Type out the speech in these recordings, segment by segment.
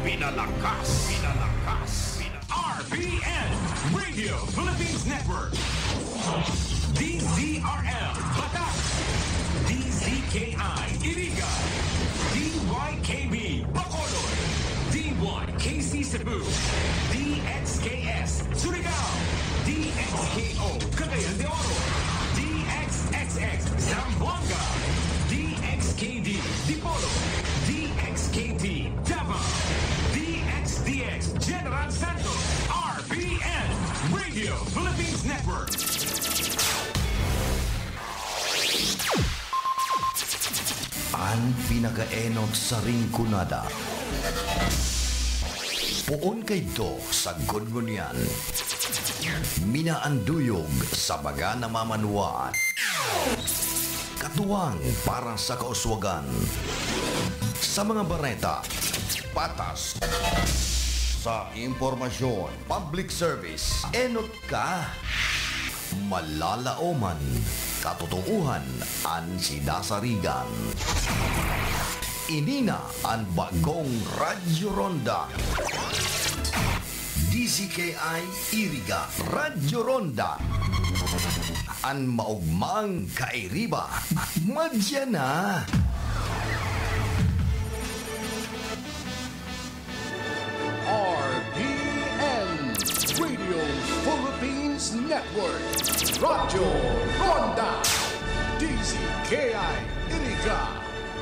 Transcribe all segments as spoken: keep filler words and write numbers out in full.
Pinalakas, pinalakas, pina- R P N, Radio Philippines Network. D Z R L, Bataan. D Z K I, Iriga. D Y K B, Bacolod. D Y K C Cebu. D X K S, Surigao. D X K O, Cagayan de Oro. D X X X, Zamboanga. D X K D, Dipolog. D X K T, Davao. D X D X, General Santos. R P N, Radio Philippines Network. An pinakaenot sa Rinconada. Poon kaidto sa Gudgunian. Minaanduyog sa mga namamanwaan. Katuwang para sa kauswagan. Sa mga bareta, patas. Sa impormasyon, public service, enot ka. Malalaoman, katotoohan an sidasarigan. Ini na an bagong Radyo Ronda. D Z K I Iriga, Radyo Ronda. An maugmang kairiba, madya na. R P N, Radio Philippines Network, Radyo Ronda, D Z K I Iriga,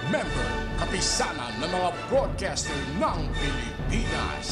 member, Kapisanan ng mga Broadcaster ng Pilipinas.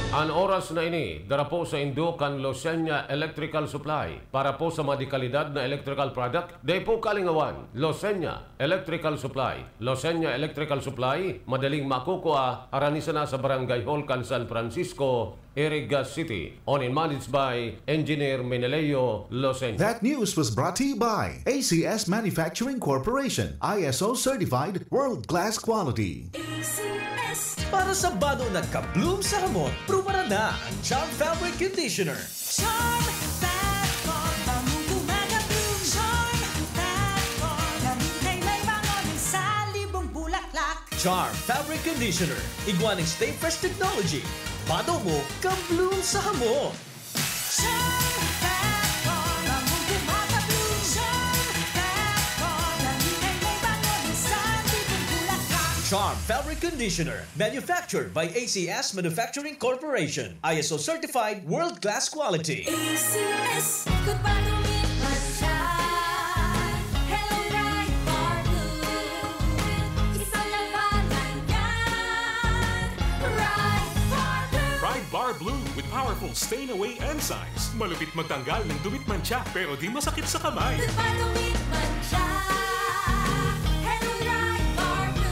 An oras na ini, dara po sa indo kan Losenya Electrical Supply. Para po sa mga dekalidad na electrical product, dai po kalingawan, Losenya Electrical Supply. Losenya Electrical Supply, madaling makukua, harani sana sa Barangay Hall kan San Francisco, Iriga City. Owned and managed by Engineer Meneleo Losenya. That news was brought to you by A C S Manufacturing Corporation, I S O certified, world-class quality. A C S. Para sa bado na ka-bloom sa hamot, prubaran na ang Charm Fabric Conditioner. Charm Fat Foam, bangong gumagabloom. Charm Fat Foam, lamintay may bango ng salibong bulaklak. Charm Fabric Conditioner, igwa ning Stay Fresh Technology. Bado mo, ka-bloom sa hamot. Charm Fat Foam, bangong gumagabloom. Charm Fat Foam, lamintay may bango ng salibong bulaklak. Charm Fabric Conditioner, manufactured by A C S Manufacturing Corporation. I S O certified, world-class quality. A C S, good bado, mantsa. Hello, Pride Bar Blue. Isang labanan yan. Pride Bar Blue. Pride Bar Blue with powerful stain away enzymes. Malupit magtanggal ng dumit, mantsa, pero di masakit sa kamay. Good bado, mantsa. Hello, Pride Bar Blue.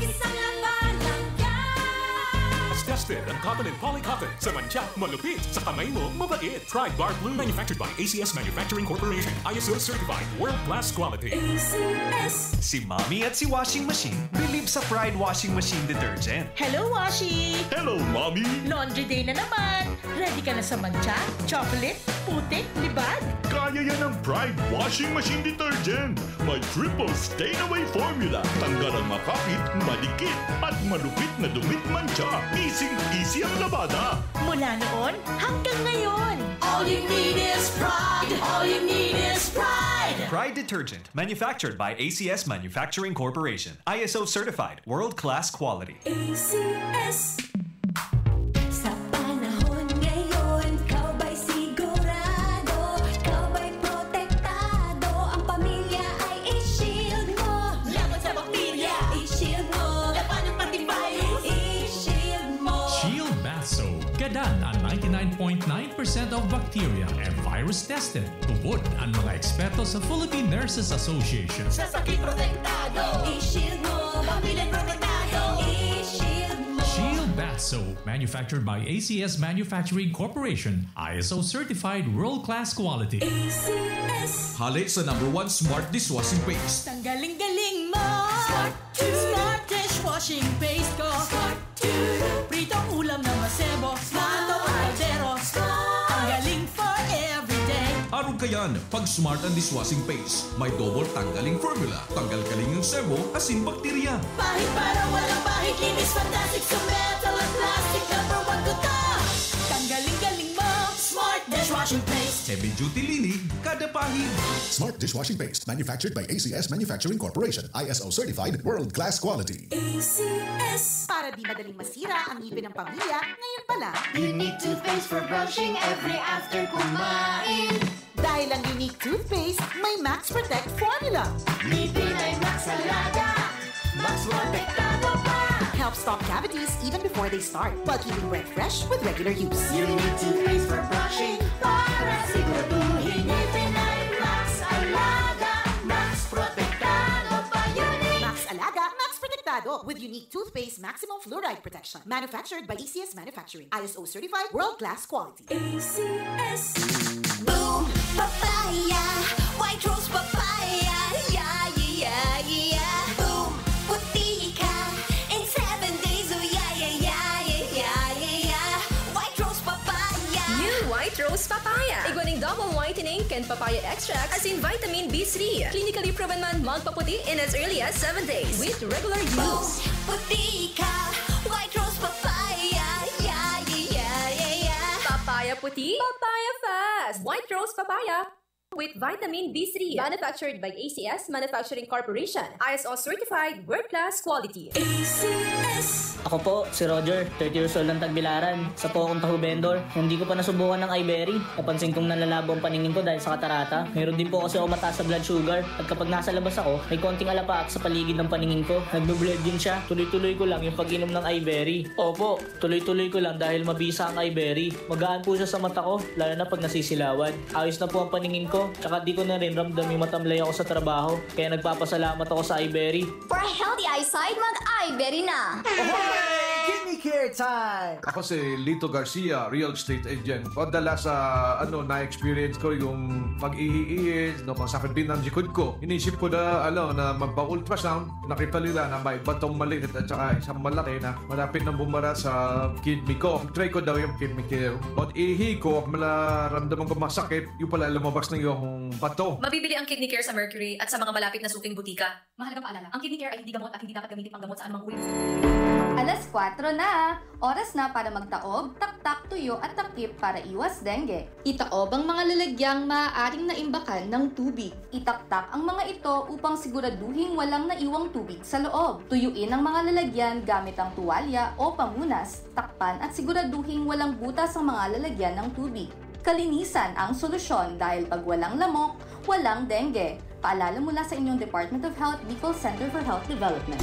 Isang labanan yan. Tested ang cotton and poly cotton. Sa mantsa, malupit. Sa kamay mo, mabait. Pride Bar Blue, manufactured by A C S Manufacturing Corporation. I S O certified, world-class quality. A C S. Si Mommy at si Washing Machine believe sa Pride Washing Machine Detergent. Hello, Washi! Hello, Mommy! Laundry day na naman! Ready ka na sa mantsa, chocolate, putik, libag? Kaya yan ng Pride Washing Machine Detergent. May triple stain away formula. Tanggal ang makapit, madikit, at malupit na dumit, mantsa. Easy-easy ang labada. Mula noon hanggang ngayon. All you need is Pride. All you need is Pride. Pride Detergent, manufactured by A C S Manufacturing Corporation. I S O certified, world-class quality. A C S. Sa panahon ngayon, ikaw ba'y sigurado? Ikaw ba'y protektado? Ang pamilya ay i-shield mo. Laban sa bakterya, i-shield mo. Labanan pati virus, i-shield mo. Shield Bath Soap. Gadan an ninety-nine point nine percent of bacteria and virus tested. Tubod an mga eksperto sa Philippine Nurses Association. Sa sakit protektado, i-shield mo. Pamilya protektado, i-shield mo. Shield Bath Soap, manufactured by A C S Manufacturing Corporation, I S O certified, world-class quality. A C S. Hale sa number one smart dishwashing paste. Tanggaling-galing mo. Smart. Smart dishwashing paste ko. Smart. Pritong ulam na masebo. Smart. Adobo kaldero. Smart. Tanggaling for everyday. Arog kayan, pag Smart ang dishwashing paste, may double tanggaling formula. Tanggal kaling ang sebo, asin bakterya. Pahid para walang pahid, linis, pantas, Heavy duty linig, kada pahid. Smart dishwashing paste, manufactured by A C S Manufacturing Corporation, I S O certified, world class quality. A C S. Para di madaling masira ang ngipin ng pamilya, ngayon pa lang. Unique toothpaste for brushing every after kumain. Dahil ang Unique Toothpaste may Max Protect Formula. Ngipin ay Max Alaga. Max Protektado pa. Helps stop cavities even before they start, while keeping breath fresh with regular use. Unique toothpaste for brushing. Para siguraduhin ngipin ay Max Alaga. Max Protektado pa. Unique. Max Alaga, Max Protektado with Unique Toothpaste Maximum Fluoride Protection. Manufactured by A C S Manufacturing. I S O certified, world class quality. A C S. Boom! Papaya! White Rose Papaya! Yeah, yeah, yeah, yeah! Boom! Puti ka! In seven days, oh yeah, yeah, yeah, yeah, yeah, yeah, yeah! White Rose Papaya! New White Rose Papaya. Igwaning double whitening kan papaya extract asin vitamin B three. Clinically proven man magpaputi in as early as seven days with regular use. Puti ka! White Rose Papaya! Yeah, yeah, yeah, yeah, yeah! Papaya puti, papaya fast. White Rose Papaya with vitamin B three. Manufactured by A C S Manufacturing Corporation. I S O certified, world class quality. A C S. Ako po, si Roger, thirty years old ng Tagbilaran. Isa po akong taho vendor. Hindi ko pa nasubukan ng iBerry. Napansin kong nanlalabo ang paningin ko dahil sa katarata. Meron din po kasi ako mataas sa blood sugar. At kapag nasa labas ako, may konting alapaap sa paligid ng paningin ko. Nagbe-blurred din siya. Tuloy-tuloy ko lang yung pag-inom ng iBerry. Opo, tuloy-tuloy ko lang dahil mabisa ang iBerry. Magaan po siya sa mata ko, lalo na pag nasisilawan. Ayos na po ang paningin ko, tsaka di ko na rin ramdam yung matamlay ako sa trabaho. Kaya nagpapasalamat ako sa iBerry. For a healthy eyesight, mag-iBerry na! Kidney Care Time! Ako si Lito Garcia, real estate agent. Padala sa ano, na-experience ko yung pag-ihi-ihi, no, pag sakit din ang likod ko. Inisip ko na, ano, na magpa-ultrasound. Nakita nila na may batong maliit at saka isang malaki na malapit nang bumara sa kidney ko. Try ko daw yung Kidney Care. Pag ihi ko, malaramdaman ko masakit, yung pala lumabas na yung bato. Mabibili ang Kidney Care sa Mercury at sa mga malapit na suking butika. Mahalagang paalala, ang Kidney Care ay hindi gamot at hindi dapat gamitin panggamot sa anumang uri ng sakit. Alas kwatro na! Oras na para magtaob, taktak, tuyo at takip para iwas dengue. Itaob ang mga lalagyang maaaring naimbakan ng tubig. Itaktak ang mga ito upang siguraduhing walang naiwang tubig sa loob. Tuyuin ang mga lalagyan gamit ang tuwalya o pamunas, takpan at siguraduhing walang butas ang mga lalagyan ng tubig. Kalinisan ang solusyon dahil pag walang lamok, walang dengue. Paalala mula sa inyong Department of Health, Bicol Center for Health Development.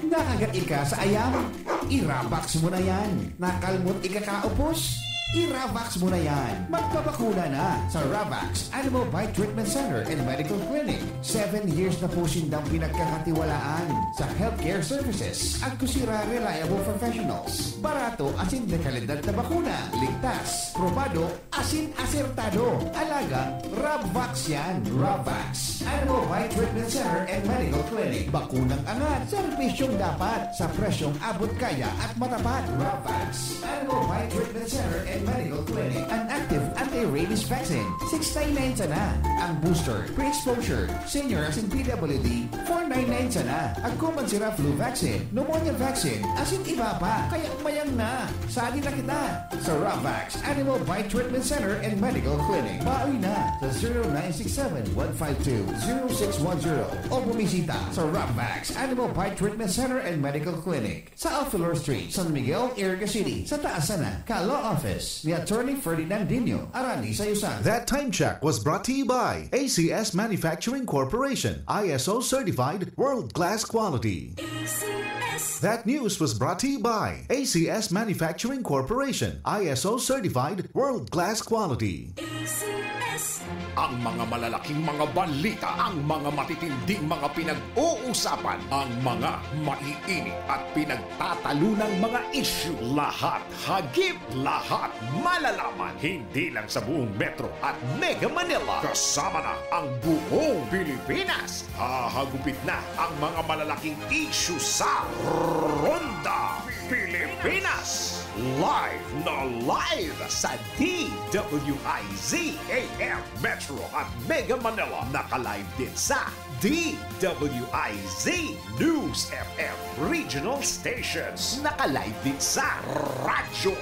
Nakagat ika sa ayam? I-Ravax mo na yan. Nakalmot ika kaupos? I-Ravax mo na yan. Magpabakuna na sa Ravax Animal Bite Treatment Center and Medical Clinic. Seven years na po sindang pinagkakatiwalaan sa healthcare services. Agkusira reliable professionals. Barato asin dekalidad na bakuna. Ligtas, probado, asin asertado. Alagang Rabvax yan. Rabvax. Animal Bite Treatment Center and Medical Clinic. Bakunang angat. Serbisyong dapat. Sa presyong abot kaya at matapat. Rabvax. Animal Bite Treatment Center and Medical Clinic. An active anti-rabies vaccine. Six nine nine sana. Ang booster, pre-exposure, senior asin P W D, four nine nine sana. Agko man sira flu vaccine, pneumonia vaccine, asin iba pa. Kaya mayang na. Sali na kita sa Ravax Animal Bite Treatment Center and Medical Clinic. Baoy na sa zero nine six seven one five two zero six one zero o bumisita sa Ravax Animal Bite Treatment Center and Medical Clinic sa Alfilor Street, San Miguel, Iriga City, sa taas sana ka Law Office ni Attorney Ferdinand Dino, Arani Sayusan. That time check was brought to you by A C S Manufacturing Corporation, I S O certified, world class quality. A C S. That news was brought to you by A C S Manufacturing Corporation, I S O certified, world class quality. A C S. Ang mga malalaking mga balita, ang mga matitinding mga pinag-uusapan, ang mga maiinit at pinagtatalunang mga isyu, lahat hagip, lahat malalaman, hindi lang sa buong Metro at Mega Manila, kasama na ang buong Pilipinas. Hahagupit na ang mga malalaking isyu sa Ronda Pilipinas. Live na live sa D W I Z A M Metro at Mega Manila. Naka-live din sa D W I Z News F M Regional Stations. Naka-live din sa Radyo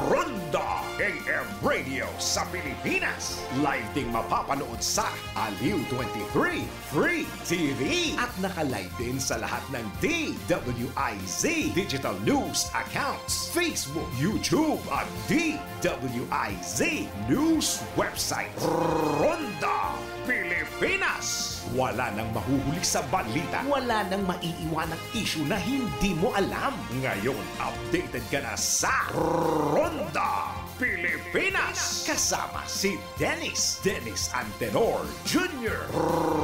Ronda, A M Radio sa Pilipinas. Live ding mapapanood sa Aliw twenty-three Free T V. At naka-live din sa lahat ng D W I Z digital news accounts, Facebook, YouTube, at D W I Z News website. Ronda Pilipinas. Wala nang mahuhuli sa balita. Wala nang maiiwanang isyu na hindi mo alam. Ngayon, updated ka na sa Ronda Pilipinas. Kasama si Dennis, Dennis Antenor Junior.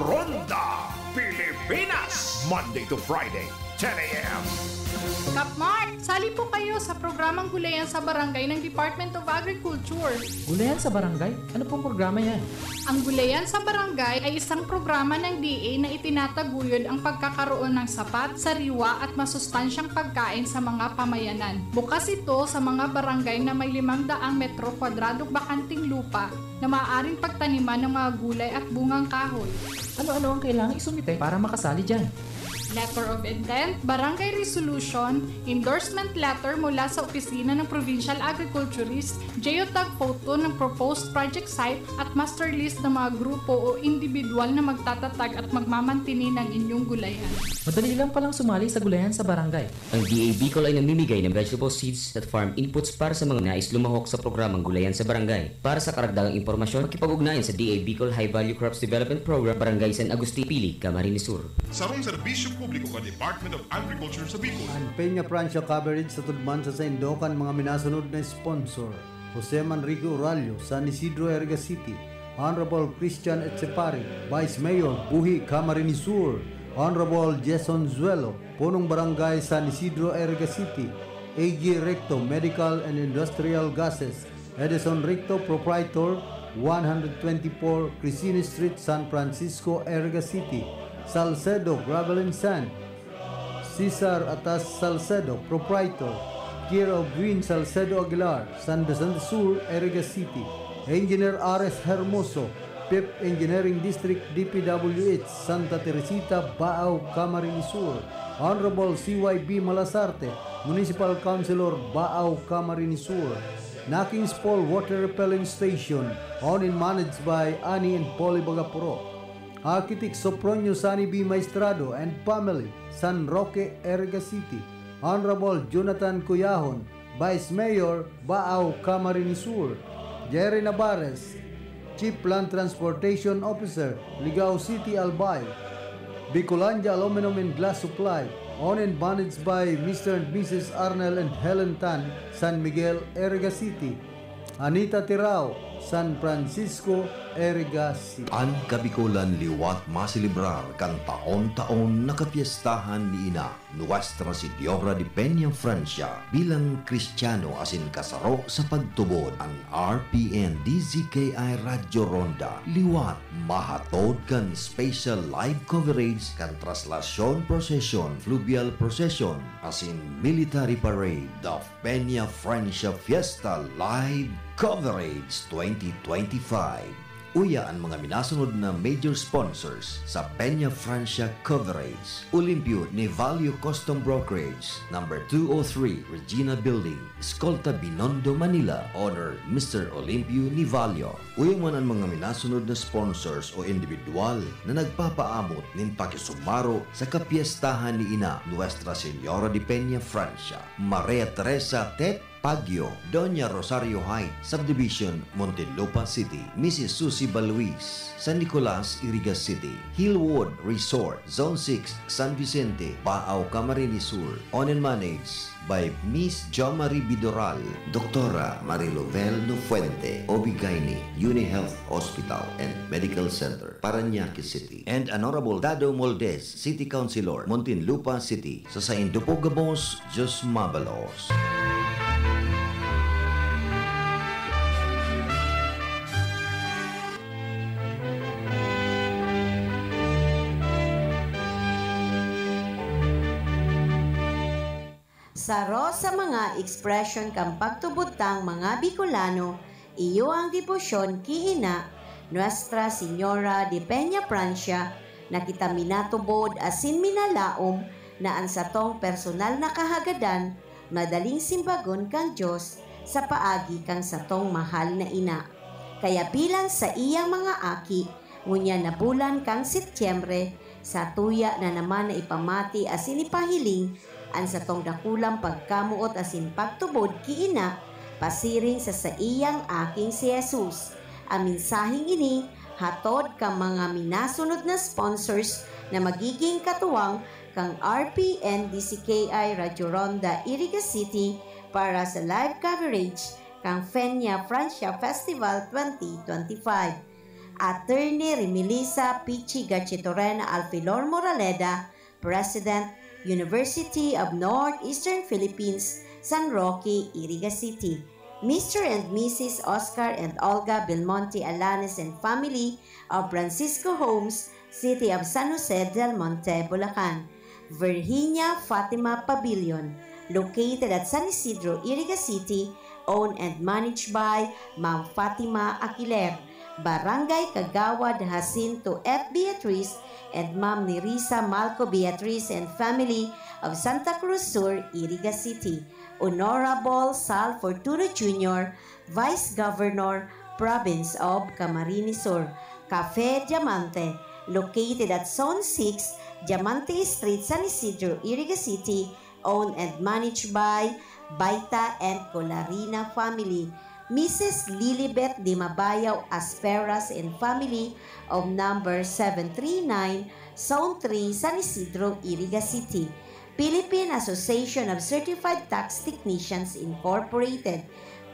Ronda Pilipinas. Monday to Friday, ten a m. Kapmar, sali po kayo sa programang Gulayan sa Barangay ng Department of Agriculture. Gulayan sa Barangay? Ano pong programa yan? Ang Gulayan sa Barangay ay isang programa ng D A na itinataguyod ang pagkakaroon ng sapat, sariwa at masustansyang pagkain sa mga pamayanan. Bukas ito sa mga barangay na may limang daang metro kwadradong bakanteng lupa na maaaring pagtaniman ng mga gulay at bungang kahoy. Ano-ano ang kailangan isumite para makasali dyan? Letter of intent, barangay resolution, endorsement letter mula sa opisina ng provincial agriculturist, geotag photo ng proposed project site at master list ng mga grupo o individual na magtatatag at magmamantini ng inyong gulayan. Madali lang palang sumali sa Gulayan sa Barangay. Ang D A Bicol ay namimigay ng vegetable seeds at farm inputs para sa mga nais lumahok sa programang Gulayan sa Barangay. Para sa karagdagang impormasyon, makipag-ugnayan sa D A Bicol High Value Crops Development Program, Barangay San Agustin, Pili, Camarines Sur. Sarong serbisyo publiko kan Department of Agriculture sa Bicol. An Peña Francia Coverage sa tudman sa saindo kan mga minasunod na sponsor: Jose Manrique Orallo, San Isidro, Iriga City; Honorable Christian Etchepare, Vice Mayor, Buhi, Camarines Sur; Honorable Jason Zuelo, Punong Barangay San Isidro, Iriga City; A G Recto, Medical and Industrial Gases; Edison Recto, Proprietor, one hundred twenty-four Crisini Street, San Francisco, Iriga City; Salcedo Gravel and Sand, Cesar Atas Salcedo, Proprietor, care of Gwyn Salcedo Aguilar, San Vicente Sur, Iriga City; Engineer Ares Hermoso, Fifth Engineering District, D P W H, Santa Teresita, Baao, Camarines Sur; Honorable C Y B Malasarte, Municipal Councilor, Baao, Camarines Sur. Nakings Fall Water Repellent Station, owned and managed by Annie and Polly Bagapuro. Architect Sopronio Sani B Maestrado and family, San Roque, Iriga City. Honorable Jonathan Cuyahon, Vice Mayor, Baao, Camarines Sur. Jerry Navarez, Chief Land Transportation Officer, Ligao City, Albay. Bicolandia Aluminum and Glass Supply, owned and managed by Mister and Missus Arnel and Helen Tan, San Miguel, Iriga City. Anita Tirao, San Francisco, Iriga City. An Kabikolan liwat maselebrar kan taon-taon na kapyestahan ni Ina, Nuestra Señora de Peña Francia. Bilang Kristiyano asin kasaro sa pagtubod, an R P N D Z K I Radyo Ronda liwat mahatod kan special live coverage kan traslasyon, prosesyon, fluvial procession, asin military parade of Peña Francia Fiesta Live Coverage twenty twenty-five. Uya an mga minasunod na major sponsors sa Peña Francia Coverage: Olimpio Nivalio Custom Brokerage, number two oh three, Regina Building, Escolta, Binondo, Manila, owner Mister Olimpio Nivalio. Uya man an mga minasunod na sponsors o individual na nagpapaabot nin pakisumaro sa kapyestahan ni Ina, Nuestra Señora de Peña Francia. Maria Teresa Tet Pagyo, Doña Rosario Heights Subdivision, Muntinlupa City; Missus Susie Baluis, San Nicolas, Iriga City; Hillwood Resort, Zone six, San Vicente, Baao, Camarines Sur. Owned and managed by Miss Jo Marie Bidoral. Doktora Marilovel Nofuente, O B Gynae, UniHealth Hospital and Medical Center, Parañaque City. And Honorable Dado Moldes, City Councilor, Muntinlupa City. Sa saindo po gabos, Diyos mabalos. Saro sa mga ekspresyon kan pagtubod tang mga Bicolano, iyo ang debosyon ki Ina, Nuestra Señora de Peña Francia, na kita minatubod asin minalaom na an satong personal na kahagadan madaling simbagon kan Dios sa paagi kan satong mahal na ina. Kaya bilang saiyang mga aki, ngunyan na bulan kan Setyembre, satuya na naman na ipamati asin ipahiling an satong dakulang pagkamoot asin pagtubod ki ina, pasiring sa saiyang aking si Jesus. Ang mensaheng ini hatod kan mga minasunod na sponsors na magiging katuwang kan R P N D C K I Radyo Ronda, Iriga City para sa live coverage kan Fenya Francia Festival twenty twenty-five. Attorney Remilisa Pichi Gachitorena Alfilor Moraleda, President, University of Northeastern Philippines, San Roque, Iriga City. Mister and Missus Oscar and Olga Belmonte Alanes and family of Francisco Homes, City of San Jose del Monte, Bulacan. Virginia Fatima Pavilion, located at San Isidro, Iriga City, owned and managed by Ma'am Fatima Aquiler, Barangay Kagawad Jacinto F. Beatriz, and Ma'am Nerissa Malco Beatriz and family of Santa Cruz Sur, Iriga City. Honorable Sal Fortuno Junior, Vice Governor, Province of Camarines Sur. Cafe Diamante, located at Zone six, Diamante Street, San Isidro, Iriga City, owned and managed by Baita and Colarina family. Missus Lilibet Dimabayaw Asperas and family of number seven three nine, Zone three, San Isidro, Iriga City. Philippine Association of Certified Tax Technicians Incorporated,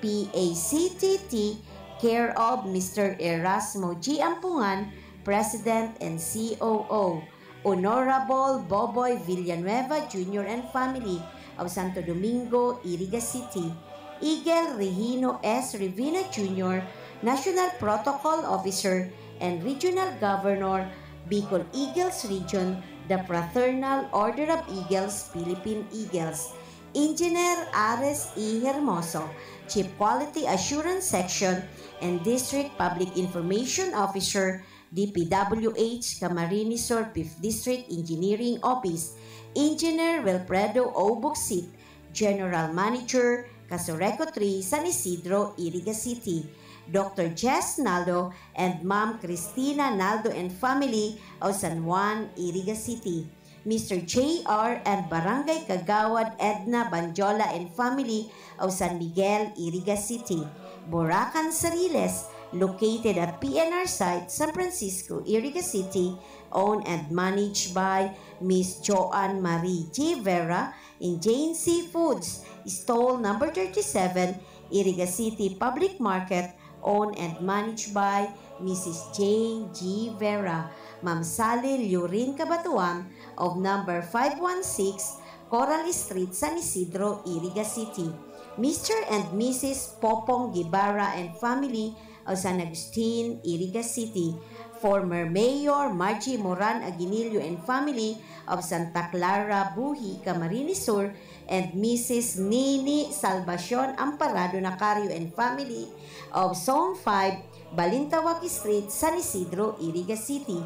P A C T T, care of Mister Erasmo G. Ampungan, President and C O O. Honorable Boboy Villanueva Junior and family of Santo Domingo, Iriga City. Eagle Regino S. Revina Junior, National Protocol Officer and Regional Governor, Bicol Eagles Region, the Fraternal Order of Eagles, Philippine Eagles. Engineer Ares E. Hermoso, Chief Quality Assurance Section and District Public Information Officer, D P W H, Camarines Sur, Fifth District Engineering Office. Engineer Wilfredo O. Bucsit, General Manager, Casureco three, San Isidro, Iriga City. Doctor Jess Naldo and Ma'am Christina Naldo and family of San Juan, Iriga City. Mister J R and Barangay Kagawad Edna Banjola and family of San Miguel, Iriga City. Buracan Sariles, located at P N R site, San Francisco, Iriga City, owned and managed by Miss Joanne Marie G. Vera in Jane Seafoods, stall number thirty-seven, Iriga City Public Market, owned and managed by Missus Jane G. Vera, Ma'am Sally Lurin Cabatuan of number five one six Coral Street, San Isidro, Iriga City. Mister and Missus Popong Guevara and family of San Agustin, Iriga City. Former Mayor Margie Moran Aguinillo and family of Santa Clara, Buhi, Camarines Sur, and Missus Nini Salvacion Amparado Nacario and family of Zone five, Balintawak Street, San Isidro, Iriga City.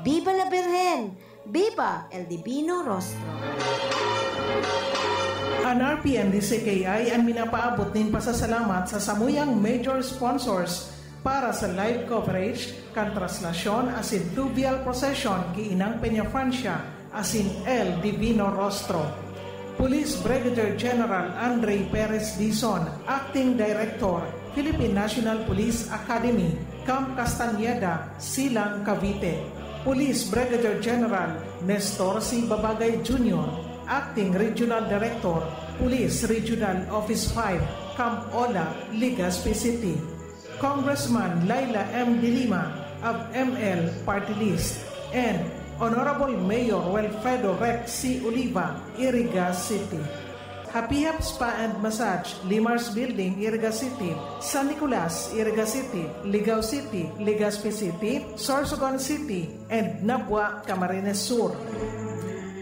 Viva la Birhen! Viva El Divino Rostro! An R P N D C K I an minapaabot nin pasasalamat sa samuyang major sponsors para sa live coverage kan traslasyon asin fluvial procession ki Inang Peñafrancia asin El Divino Rostro. Police Brigadier General Andre Perez Dizon, Acting Director, Philippine National Police Academy, Camp Castañeda, Silang, Cavite. Police Brigadier General Nestor C. Babagay Junior, Acting Regional Director, Police Regional Office five, Camp Ola, Legazpi City. Congressman Leila M. De Lima of M L Party List, and Honorable Mayor Wilfredo Rex C. Oliva, Iriga City. Happy Hap Spa and Massage, Limar's Building, Iriga City, San Nicolas, Iriga City, Ligao City, Legazpi City, Sorsogon City, and Nabua, Camarines Sur.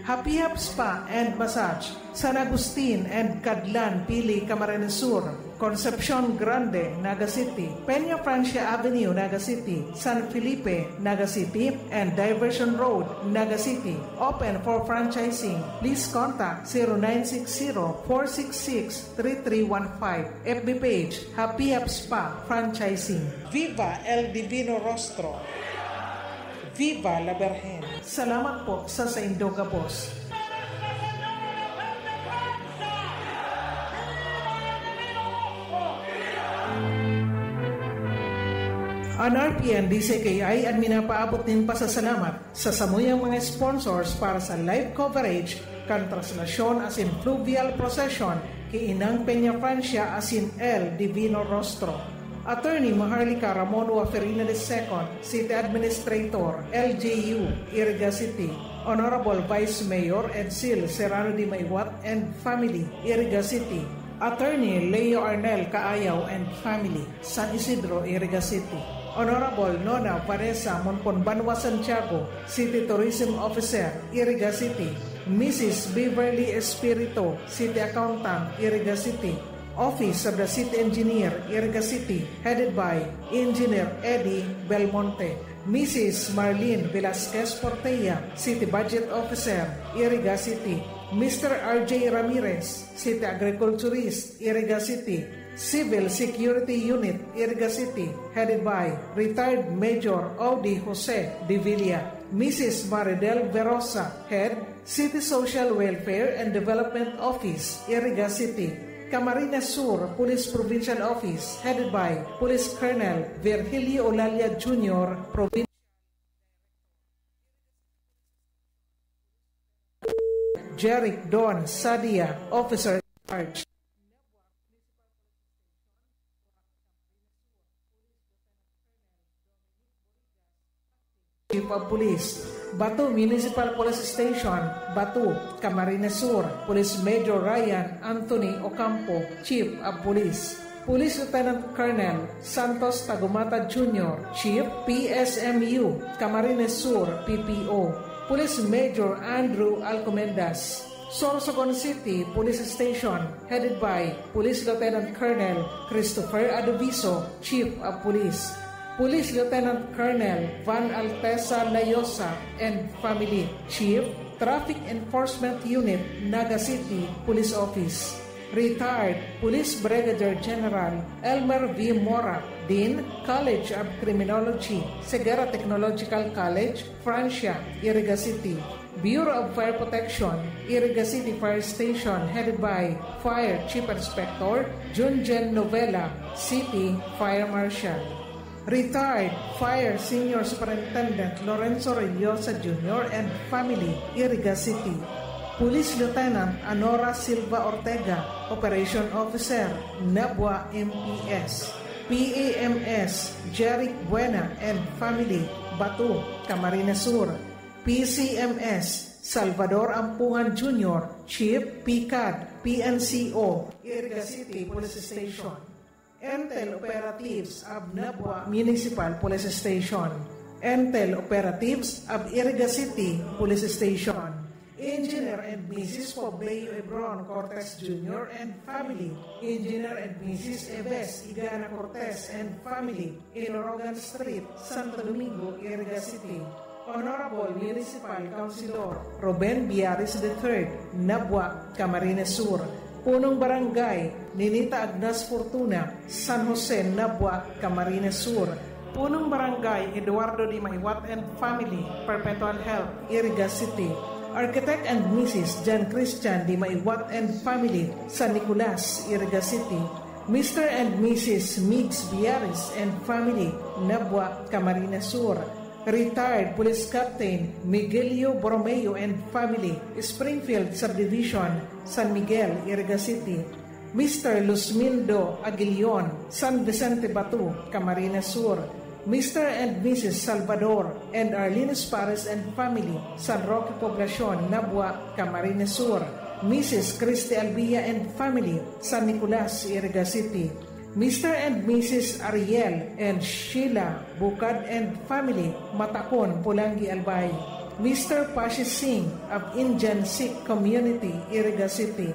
Happy Hap Spa and Massage, San Agustin and Cadlan, Pili, Camarines Sur, Concepcion Grande, Naga City, Peña Francia Avenue, Naga City, San Felipe, Naga City, and Diversion Road, Naga City. Open for franchising. Please contact zero nine six zero, four six six, three three one five. F B page, Happy Hap Spa Franchising. Viva El Divino Rostro! Viva la Virgen! Salamat po sa saindo gabos. An R P N D C K I an minapaabot nin pasasalamat sa samuyang mga sponsors para sa live coverage kan traslasyon asin fluvial procession ki Inang Peña Francia asin El Divino Rostro. Attorney Maharlika Ramon Waferina the second, City Administrator, L G U, Iriga City. Honorable Vice Mayor Edsel Serrano de Maiwat and family, Iriga City. Attorney Leo Arnel Kaayaw and family, San Isidro, Iriga City. Honorable Nona Vanessa Monpon Banwa Santiago, City Tourism Officer, Iriga City. Missus Beverly Espirito, City Accountant, Iriga City. Office of the City Engineer, Iriga City, headed by Engineer Eddie Belmonte. Missus Marlene Velasquez Portella, City Budget Officer, Iriga City. Mister R J Ramirez, City Agriculturist, Iriga City. Civil Security Unit, Iriga City, headed by Retired Major Audi Jose de Villa. Missus Maridel Verosa, Head, City Social Welfare and Development Office, Iriga City. Camarines Sur Police Provincial Office, headed by Police Colonel Virgilio Olalia Junior, Provincial Jeric Don Sadia, Officer in Charge. Chief of Police, Batu Municipal Police Station, Batu, Camarines Sur, Police Major Ryan Anthony Ocampo, Chief of Police. Police Lieutenant Colonel Santos Tagumata Junior, Chief, P S M U, Camarines Sur, P P O. Police Major Andrew Alcomendas, Sorsogon City Police Station, headed by Police Lieutenant Colonel Christopher Adoviso, Chief of Police. Police Lieutenant Colonel Van Altesa Layosa and family, Chief, Traffic Enforcement Unit, Naga City Police Office. Retired Police Brigadier General Elmer V. Mora, Dean, College of Criminology, Ceguera Technological College, Francia, Iriga City. Bureau of Fire Protection, Iriga City Fire Station, headed by Fire Chief Inspector Junjen Novela, City Fire Marshal. Retired Fire Senior Superintendent Lorenzo Reyosa Junior and family, Iriga City. Police Lieutenant Anora Silva Ortega, Operation Officer, Nabua M P S. P A M S Jeric Buena and family, Batu, Camarines Sur. P C M S Salvador Ampungan Junior, Chief, P CAD, P N C O, Iriga City Police Station. Intel Operatives of Nabua Municipal Police Station. Intel Operatives of Iriga City Police Station. Engineer and Missus Pobleo Ebron Cortez Junior and family. Engineer and Missus Eves Igana Cortez and family. Inorogan Street, Santo Domingo, Iriga City. Honorable Municipal Councilor Ruben Biares the third, Nabua, Camarines Sur. Punong Barangay, Ninita Agnas Fortuna, San Jose, Nabua, Camarines Sur. Punong Barangay, Eduardo Di Maiwat and family, Perpetual Health, Iriga City. Architect and Missus Jan Christian Di Maiwat and family, San Nicolas, Iriga City. Mister and Missus Migs Biares and family, Nabua, Camarines Sur. Retired Police Captain Miguelio Borromeo and family, Springfield Subdivision, San Miguel, Iriga City. Mister Luzmindo Aguilion, San Vicente Batu, Camarines Sur. Mister and Missus Salvador and Arlene Espares and family, San Roque Poblacion, Nabua, Camarines Sur. Missus Christy Albia and family, San Nicolas, Iriga City. Mister and Missus Ariel and Sheila Bukad and family, Matacon, Polangui, Albay. Mister Pashi Singh of Indian Sikh Community, Iriga City,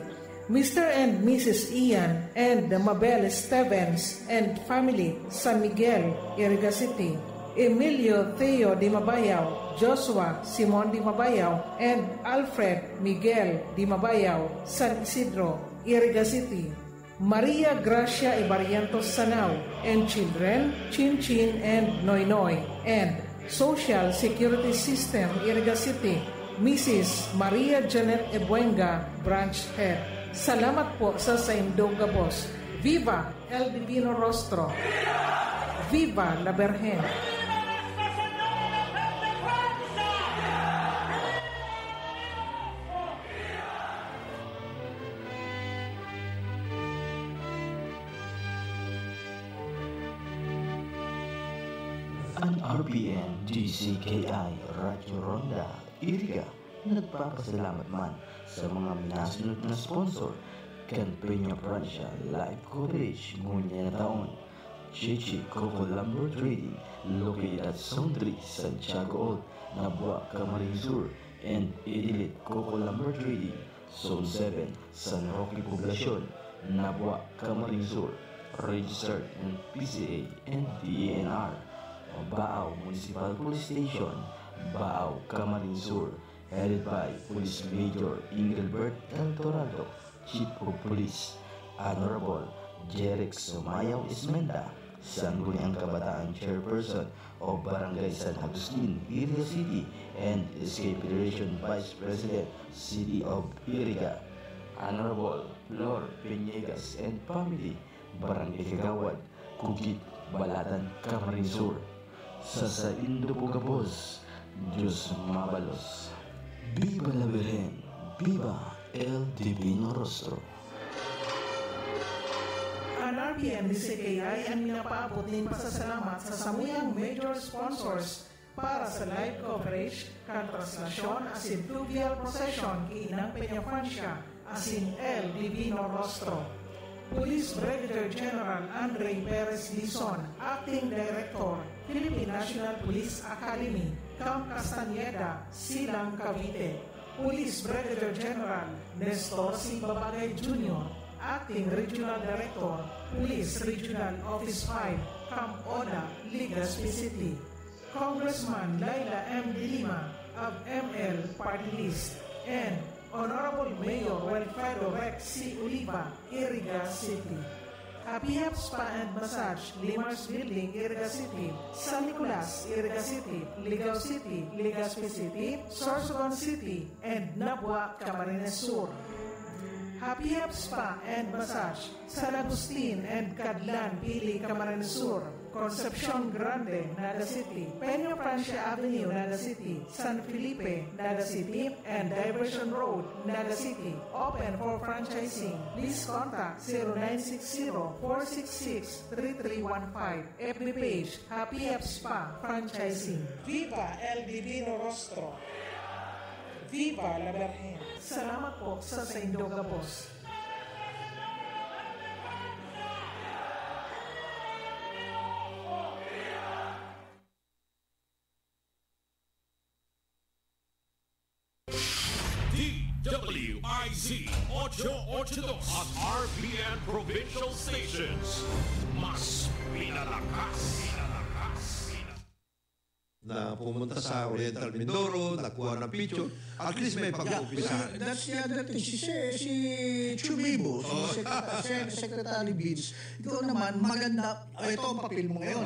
Mister and Missus Ian and Mabel Stevens and family, San Miguel, Iriga City, Emilio Theo Di Mabayaw, Joshua Simon Di Mabayaw, and Alfred Miguel Di Mabayaw, San Isidro, Iriga City, Maria Gracia Ibarientos Sanao and children, Chin Chin and Noy Noy, and Social Security System, Iriga City, Missus Maria Janet Ebuenga, Branch Head. Salamat po sa saindong gabos. Viva El Divino Rostro! Viva la Virgen! An R P N D C K I Radyo Ronda, Iriga, nagpapasalamat man sa mga minasunod na sponsor kan Peña Francia live coverage ngunyan na taon. Chichi Coco Lumber Trading, located at Zone three, Santiago Old, Nabua, Camarines Sur, and Idilit Coco Lumber Trading, Zone seven, San Roque Poblacion, Nabua, Camarines Sur, registered in P C A and D E N R. Baao Municipal Police Station, Baao, Camarines Sur, headed by Police Major Engelbert Del Toraldo, Chief of Police, Honorable Jeric Sumayaw Ismenda, Sangguniang Kabataan Chairperson of Barangay San Agustin, Iriga City, and S K Federation Vice President, City of Iriga, Honorable Flor Piñegas and family, Barangay Kagawad, Kugit, Balatan, Camarines Sur. Sa saindo po gabos, Diyos mabalos. Viva la Virgen! Viva El Divino Rostro! An R P N D C K I an minapaabot nin pasasalamat sa samuyang major sponsors para sa live coverage kan traslasyon asin fluvial procession ki Inang Peñafrancia asin El Divino Rostro. Police Brigadier General Andre Perez Dizon, Acting Director, Philippine National Police Academy, Camp Castañeda, Silang, Cavite. Police Brigadier General Nestor C. Babagay Junior, Acting Regional Director, Police Regional Office five, Camp Oda, Legazpi City. Congressman Leila M. De Lima of M L Party List, and Honorable Mayor Wilfredo Rex C. Oliva, Iriga City. Happy Hap Spa and Massage, Limars Building, Iriga City, San Nicolas, Iriga City, Ligao City, Legazpi City, Sorsogon City, and Nabua, Camarines Sur. Happy Hap Spa and Massage, San Agustin and Cadlan, Pili, Camarines Sur, Concepcion Grande, Naga City, Peña Francia Avenue, Naga City, San Felipe, Naga City, and Diversion Road, Naga City. Open for franchising. Please contact zero nine six zero, four six six, three three one five. F B page, Happy Hap Spa Franchising. Viva El Divino Rostro! Viva la Virgen! Salamat po sa saindo gabos. D W I Z ocho ocho dos at R P N Provincial Stations. Mas pinalakas, pinalakas, pinalakas. Na pumunta sa Oriental Mindoro, nagkuha ng picture, at least may pag-uumpisahan. That's the other thing. Si, si, si Chumibo, si Secretary, Secretary Vince, ikaw naman, maganda, ito ang papel mo ngayon.